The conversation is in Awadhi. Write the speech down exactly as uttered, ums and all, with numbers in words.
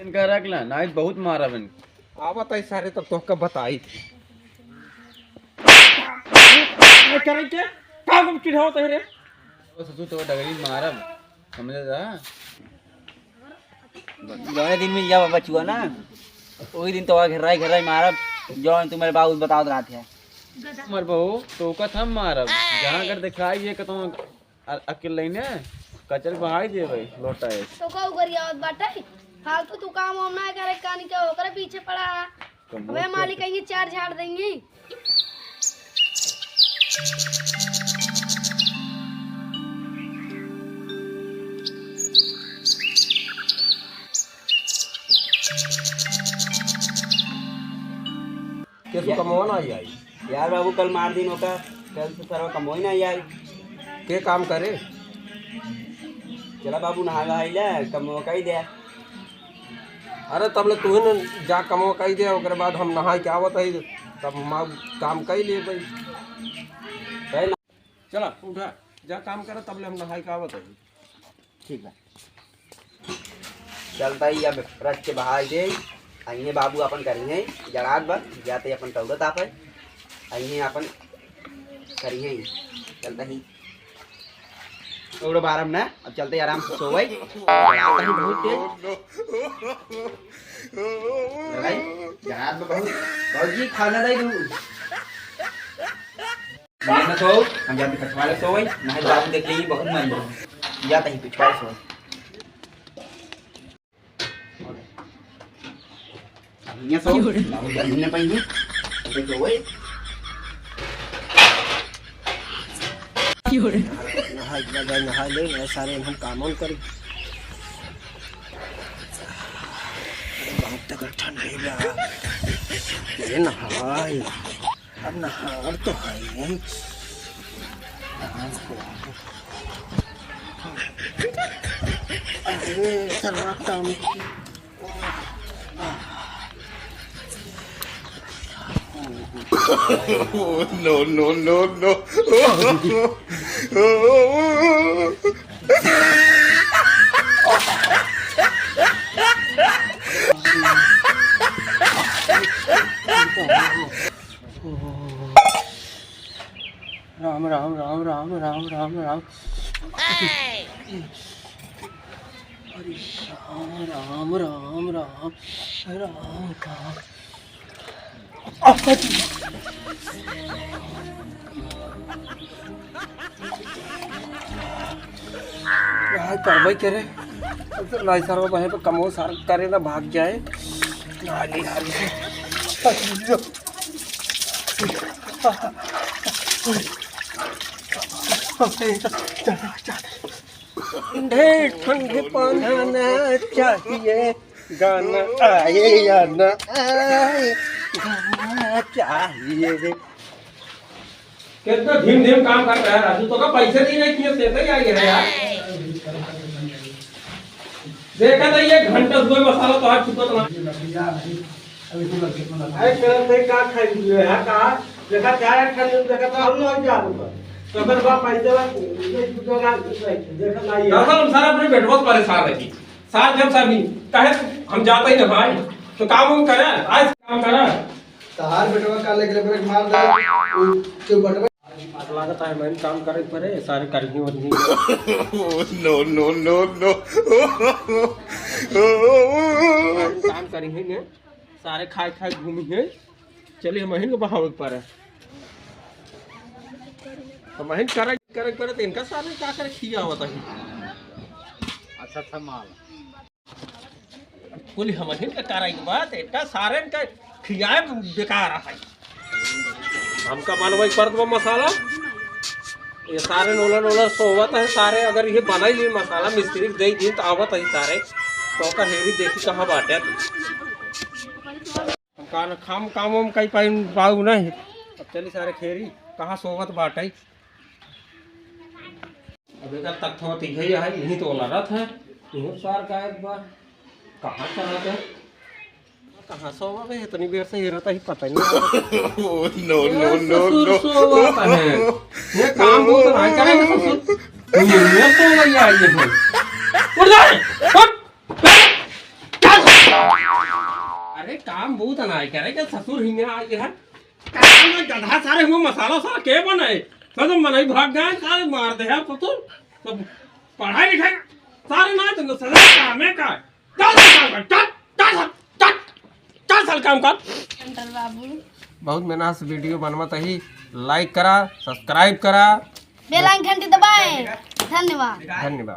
इनका रख ला, नाहीं बहुत मारब इनका। आवत है सारे, तब तोहका बताई। ये करे के? का गुम चिढ़ावत है रे? ओ ससुर, तो डगरी मारब, समझे जा? जौने दिन मिल जावा बचुआ ना, वही दिन तो घेराई घेराई मारब, जौन तुम्हारे बाबू बतावत रहत है। मर बहू, तो का हम मारब, जहाँ कर दिखाई ये कतौ अ-, अकेले ने कचर बहाई देबे, लोटा है। तो का उगरियावत बाटे? फालतू तू काम वाम ना करे, कानी के ओकरे पीछे पड़ा है। तो अबे वो मालिक, कहीं चार झाड़ देंगी। केसु कमवा ना आई। यार बाबू, कल मार दिन ओका, कल से सरवा कमवा ही ना आई। के काम करे? चला बाबू, नहाय वहाय ले, कमवा कई दे। अरे तब ले तू ही न जा कमवा कई दे, ओकरे बाद हम नहाय के आवत हई, तब हम काम कई लेबे। है ना? चला उठा, जा काम करा, तब ले हम नहाय के आवत हई। ठीक बा। चलता ही अब रख के बहाय दे। अइहे बाबू अपन करिहे, जड़ात बा, जाते अपन तौरत आप है। अइहे अपन करिहे। चलता ही। उड़ो बारम ना, अब चलते आराम से सोवई। जड़ात ही बहुत तेज। भाई, जड़ात बा बहुत। भौजी, खाना दे दू। मैं ना सो, हम जाते पछवाड़े सोवई, नहीं तो बाबू देख लेंगे, बहुत मन जाता ही पछवाड़े सोवई। यहाँ सो, बाबू जान नहीं पाएंगे। इधर सोवई। नहा, नहा, नहा ले, ये सारे हम काम वाम करी। अरे बहुत तगड़ ठंड है बा। ये नहाई। अब नहार तो है ही। अरे, सर्रा काम। No, no, no, no। राम, राम, राम, राम। अरे राम, राम, राम, राम, राम, राम। का करबै करे? अब तो नाई सरवा वहीं पे कमो सार करे ना भाग जाए। नाली, नाली। ठंडे ठंडे पाना चाहिए, गाना आए या ना आए, गाना चाहिए। कितना धीम धीम काम करत है राजू, तोका पैसे दिए नहीं किए, से तो ही आई है यार। देखा था, एक घंटा से मसाला तो हाथ छुपत ना। अरे, चल, देख, का खाई हुए है, का? देखा, चाय खाई हुए, देखा, तो हम लोग क्या होगा? तो अगर बाप पैसे ला, ये दुकान, देखा, ना, ये। दरअसल हम सारा अपने बेटवा से परेशान है जी। सार जब सार नहीं, कहे, हम जाते ही ना भाई, तो काम हम करे, आज काम करे। तहार बेटवा का लेके ब्रेक मार दे, उ, तो बटवा आज लागत है, मैं काम करे पड़े, सारे करही वरही। No, no, no, no। काम करिहे ने, सारे खाए खाए घूमिहे। चलिए, हम अहिन के बहावे के पड़े। हम अहिन करे, करे पड़े, तो इनका सारे का करे खियावत है। अच्छा, अच्छा माल। कुल हमहिन के कराई के बाद, एटा सारेन के खियाए बेकार है। हमका बनवाई पड़त बा मसाला। ये सारे नोला नोला सोवत है, सारे अगर ये बनाई ली मसाला, मिस्त्री के दे दी तो आवत है सारे। तो का हेरी देखी कहाँ बाटे। हम का न खाम काम वाम कई पाई बाबू नहीं। अब चली सारे खेरी, कहाँ सोवत बाटे। अब एकर तख्तवा तो इहे है, यहीं तो लड़त है, इहो सार गायब बा। कहाँ चलत है? कहाँ सोवा बे? इतनी देर से हेरत ही पता ही नहीं। No, no, अरे no, ससुर no। सोवा है। ये काम को तो नहीं करेंगे ससुर। ये, ये सोवा ही है ये भी। उठ जा, उठ। काम बहुत अनाय करे के ससुर हियाँ आए हैं। काम में गधा सारे हुए मसाला साला के बनाए? सदम बनाई भाग गए सारे मार दे यार ससुर। सब पढ़ाई लिखाई सारे ना तो सदम काम है का? चल काम कर, चल, चल, चल, चल, चल साल काम कर। सेंटर बाबू। बहुत मेहनत से वीडियो बनवत ही, लाइक करा, सब्सक्राइब करा। बेल आइकन घंटी दबाएं। धन्यवाद। धन्यवाद।